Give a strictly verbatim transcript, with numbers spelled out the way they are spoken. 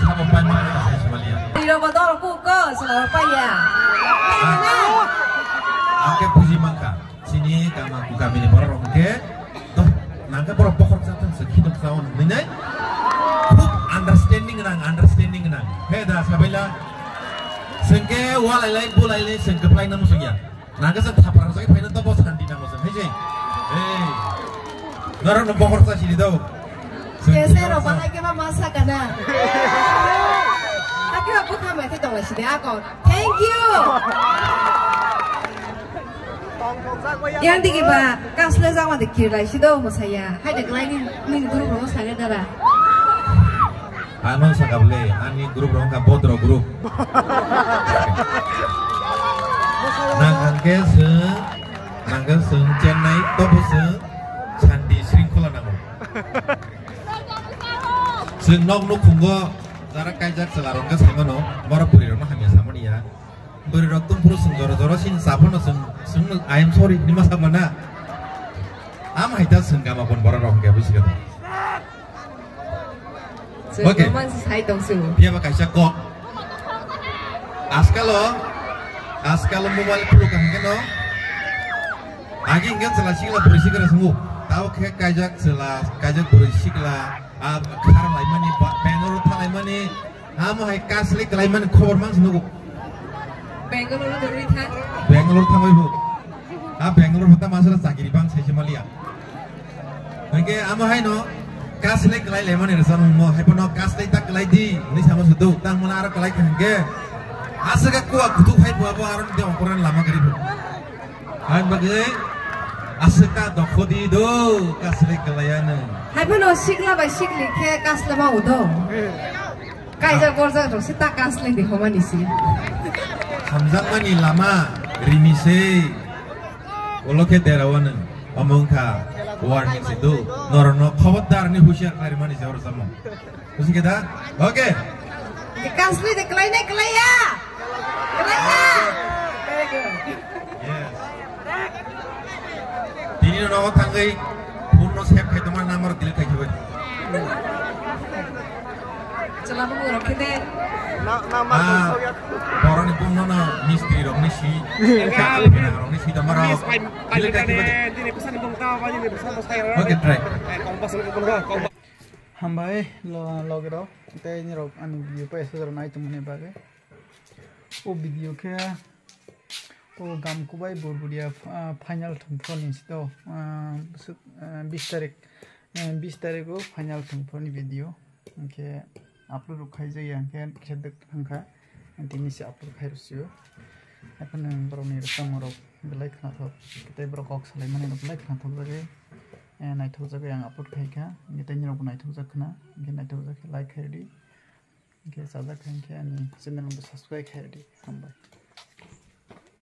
Samo pai mani ka sai sumaliya. Tiro bodol ku ko sumaliya. Ang ke buji mangka. Sini kama ku kami ni borok rok ke. Doh, nang ke borok bokhor sa thang se khidok sa on ni nai. Khub understanding nang, understanding nang. He da sabela. Sengke walai lai bulai lai sengke plai nang sungya. Nang ke sa thapra sa phaina to bos hanti nang sung. He je. Hey. Norok no bokhor sa sini do. Kese rok balai ke ma masa kana. Aki ba bukha mai te tong lai sini ako. Thank you. Yang digi ba kasle jang ma de kir lai sido mo saya. Hai de glai ni ni group ro saya dara. Ano sakable ani group ro ka bodro group. Nang angke se nang ke se Chennai to bo se shanti shringkhola nango. Chwng nok nukhungo jara kaijak chwla rok khe saimano, borok bwrwi rokno hamya samani ya. Bwrwi rok tungphuru chwng jora jora sin saphano chwng, chwng, "I am sorry," hinwi ma sakmana. Am hai ta chwng gama kon borok rok hwnkhe bwswk khe. Chwng Okay. Roman se sai tong chwng. Phiya ba kaisa kok. Askalo, askalo mobile phuru kaham khe no. Agi hingke chwla sikla bwrwi sikra swngo. Tabo khe kaijak chwla, kaijak bwrwi sikla, a, khar laimani, ba, Bangalore thanglaimani, amo hai kasli kalaimani khobor mang se nugo. Bangalore dorwi thang. Bangalore thangwi bo. A Bangalore bo ta masala chakiri bang sai se maliya. Hingke amo hai no kasli kalai laimani rwchapmung mo, hai bono kasli ta kalai di, hinwi sama sudu, tang mano aro kalai kha hingke. Aswk kuwa kutuk hai bo abo aro de ongkoran lama gari bo. Hai bagwi aswk ta dokho di do, kasli kalai ano. Hai bono sikla bai sikli khe kasla ma udo. Kaijak borjak rok se ta kasle di homani si. Hamjakmani lama rini se. Ulo khe dera wano. Omo wngkha warning se do. Norokno khobordar ni husiar khlaimani se oro samo. Buji khe da? Okay. Kasle de klai nai klai ya. Klai ya. Very good. Yes. Tini no nogo thangwi phone no save khai tongma number delete khai khibai. Chwla bumung rok khe de. Na, na, ma, Ah, songya. Boroni bumung no mistri rok ni si. Engal. Rok ni si tongma rok. Miss Pai-, delete khai khibai. Palikane, dini pesan bung ta, ba dini pesan bung ta. Okay, try. Eh, kong pas ni bung ha, kong pas. Hambai, lo, logi rok. Tei ni rok ani video pa esa jora nai tongmani bagwi. O video khe o Gamkubai Borburia, ah, final thwngphani sito, ah, bwswk, ah, bis tarik, ah, bis tarik o final thwngphani video. Hwnkhe upload rok khaijak ya, hwnkhe kisa dwk thangkha, tini se upload khai rwsio. Haikhe nwng borokni rwchapmung rok belai khnathok, tei borok kok salaimani rok belai khnathok jagwi, eh, naithok jagwi ang upload khaikha, hwnkhe tei nini rokbo naithok jak khna, hwnkhe naithok jak khe like khai rwdi. Hwnkhe chajak kha hwnkhe ani channel no subscribe khai rwdi. Hambai.